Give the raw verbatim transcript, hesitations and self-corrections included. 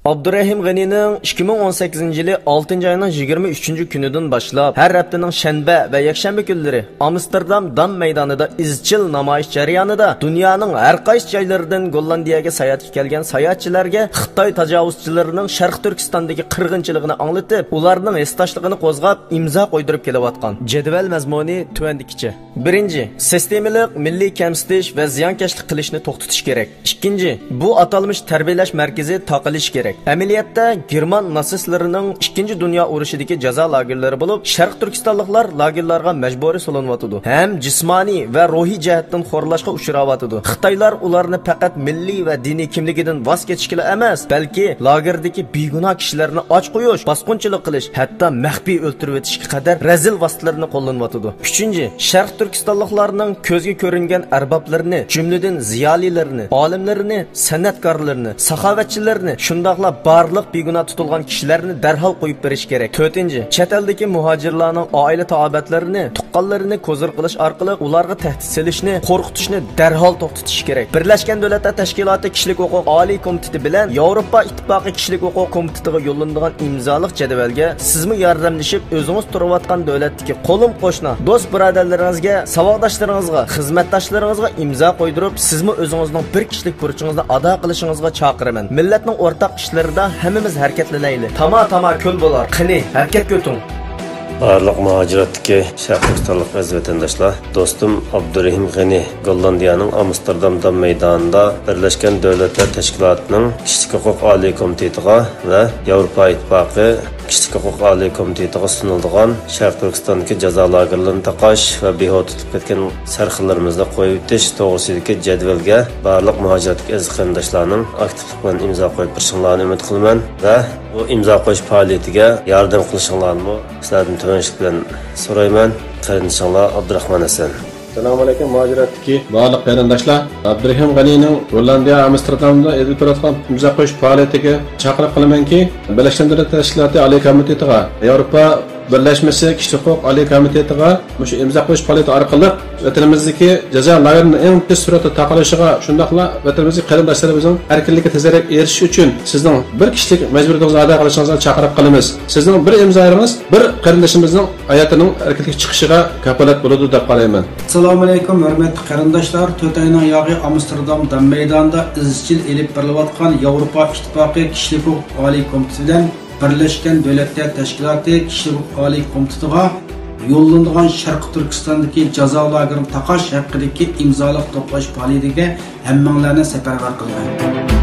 ئابدۇرېھىم غېنىنىڭ ئىككى مىڭ ئون سەككىزىنچى يىلى ئالتىنچى ئاينىڭ يىگىرمە ئۈچىنچى كۈنىدىن باشلاپ، ھەر ھەپتىنىڭ شەنبە ۋە يەكشەنبە كۈنلىرى ئامستېردام دام مەيدانىدا ئىزچىل نامايىش جەريانىدا دۇنيانىڭ ھەر قايسى جايلىرىدىن گوللاندىيەگە ساياھەتكە كەلگەن ساياھەتچىلەرگە خىتاي تاجاۋۇزچىلىرىنىڭ شەرقىي تۈركىستاندىكى قىرغىنچىلىقىنى ئاڭلىتىپ، ئۇلارنىڭ ھېسداشلىقىنى قوزغاپ، ئىمزا قويدۇرۇپ كېلىۋاتقان. جەدۋەل مەزمۇنى تۆۋەندىكىچە. بىرىنچى، سىستېمىلىق مىللىي كەمسىتىش ۋە زىيانكەشلىك قىلىشنى توختىتىش كېرەك. ئىككىنچى، بۇ ئاتالمىش تەربىيەلەش مەركىزى تاقىلىشى كېرەك. ئەمەلىيەتتە، گېرمان ناتسىستلىرىنىڭ ئىككىنچى دۇنيا ئۇرۇشىدىكى جازا لاگېرلىرى بولۇپ، شەرقىي تۈركىستانلىقلار لاگېرلارغا مەجبۇرىي سولىنىۋاتىدۇ ھەم جىسمانىي ۋە روھىي جەھەتتىن خورلاشقا ئۇچراۋاتىدۇ. خىتايلار ئۇلارنى پەقەت مىللىي ۋە دىنىي كىملىكىدىن ۋاز كېچىشكىلا ئەمەس، بەلكى لاگېردىكى بىگۇناھ كىشىلەرنى ئاچ قويۇش، باسقۇنچىلىق قىلىش، ھەتتا مەخپىي ئۆلتۈرۈۋېتىشكە قەدەر رەزىل ۋاسىتىلەرنى قوللىنىۋاتىدۇ. ئۈچىنچى، شەرقىي تۈركىستانلىقلارنىڭ كۆزگە كۆرۈنگەن ئەربابلىرىنى، جۈملىدىن زىيالىيلىرىنى، ئالىملىرىنى، سەنئەتكارلىرىنى، ساخاۋەتچىلىرىنى، شۇنداقلا بارلىق بىگۇناھ تۇتۇلغان كىشىلەرنى دەرھال قويۇپ بېرىش كېرەك. تۆتىنچى، چەت ئەلدىكى مۇھاجىرلارنىڭ ئائىلە تاۋابىئاتلىرىنى، تۇغقانلىرىنى كوزىر قىلىش ئارقىلىق ئۇلارغا تەھدىت سېلىشنى، قورقۇتۇشنى دەرھال توختىتىش كېرەك. بىرلەشكەن دۆلەتلەر تەشكىلاتى كىشىلىك ھوقۇق ئالىي كومىتېتى بىلەن ياۋروپا ئىتتىپاقى كىشىلىك ھوقۇق كومىتېتىغا يوللىنىدىغان ئىمزالىق جەدۋەلگە سىزمۇ ياردەملىشىپ، ئۆزىڭىز تۇرۇۋاتقان دۆلەتتىكى قولۇم قوشنا، دوست بۇرادەرلىرىڭىزگە، ساۋاقداشلىرىڭىزغا، خىزمەتداشلىرىڭىزغا ئىمزا قويدۇرۇپ، سىزمۇ ئۆزىڭىزنىڭ بىر كىشىلىك بۇرچىڭىزنى ئادا قىلىشىڭىزغا چاقىرىمەن. مىللەتنىڭ ئورتاق ئىشلىرىدا ھەممىمىز ھەرىكەتلىنەيلى. تاما تاما كۆل بولار. قېنى، ھەرىكەتكە ئۆتۈڭ. بارلىق مۇھاجىرەتتىكى شەرقىي تۈركىستانلىق ئەزىز ۋەتەنداشلار، دوستۇم ئابدۇرېھىم غېنى گوللاندىيەنىڭ ئامستېردام دام مەيدانىدا بىرلەشكەن دۆلەتلەر تەشكىلاتىنىڭ كىشىلىك ھوقۇق ئالىي كومىتېتىغا ۋە ياۋروپا ئىتتىپاقى كىشىلىك ھوقۇق ئالىي كومىتېتىغا سۇنۇلىدىغان شەرقىي تۈركىستاندىكى جازا لاگېرلىرىنى تاقاش ۋە بىھۇدە تۇتۇپ كەتكەن سەرخىللىرىمىزنى قويۇۋېتىش توغرىسىدىكى جەدۋەلگە بارلىق مۇھاجىرەتتىكى ئەزىز قېرىنداشلارنىڭ ئاكتىپلىق بىلەن ئىمزا قويۇپ بېرىشىڭلارنى ئۈمىد قىلىمەن ۋە بۇ ئىمزا قويۇش پائالىيىتىگە ياردەم قىلىشىڭلارنىمۇ سىلەردىن تۆۋەنچىلىك بىلەن سورايمەن. قېرىندىشىڭلار ئابدۇراخمان ھەسەن. ئەسسالامۇ ئەلەيكۇم، مۇھاجىرەتتىكى بارلىق قېرىنداشلار، ئابدۇرېھىم غەنىينىڭ گوللاندىيە ئامستېردامدا ئېلىپ بېرىۋاتقان ئىمزا قويۇش پائالىيىتىگە چاقىرىق قىلىمەنكى، بىرلەشكەن دۆلەتلەر تەشكىلاتى ئالىي كومىتېتىغا، ياۋروپا بىرلەشمىسى كىشىلىك ھوقۇق ئالىي كومىتېتىغا مۇشۇ ئىمزا قويۇش پائالىيىتى ئارقىلىق ۋەتىنىمىزدىكى جازا لاگېرىنىڭ ئەڭ تېز سۈرئەتتە تاقىلىشىغا، شۇنداقلا ۋەتىنىمىزدىكى قېرىنداشلىرىمىزنىڭ ئەركىنلىككە تېزرەك ئېرىشىشى ئۈچۈن سىزنىڭ بىر كىشىلىك مەجبۇرىيىتىڭىزنى ئادا قىلىشىڭىزنى چاقىرىق قىلىمىز. سىزنىڭ بىر ئىمزايىڭىز بىر قېرىندىشىمىزنىڭ ھاياتىنىڭ ئەركىنلىككە چىقىشىغا كاپالەت بولىدۇ دەپ قارايمەن. ئەسسالامۇ ئەلەيكۇم، ھۆرمەتلىك قېرىنداشلار. تۆت ئاينىڭ ياغى ئامستېردام دام مەيدانىدا ئىزچىل ئېلىپ بېرىلىۋاتقان ياۋروپا ئىتتىپاقى كىشىلىك ھوقۇق ئالىي كومىتېتى بىلەن بىرلەشكەن دۆلەتلەر تەشكىلاتى كىشىلىك ھوقۇق ئالىي كومىتېتىغا يوللىنىدىغان شەرقىي تۈركىستاندىكى جازا لاگېرىنى تاقاش ھەققىدىكى ئىمزالىق توپلاش پائالىيىتىگە ھەممىڭلارنى سەپەرۋەر قىلىمەن.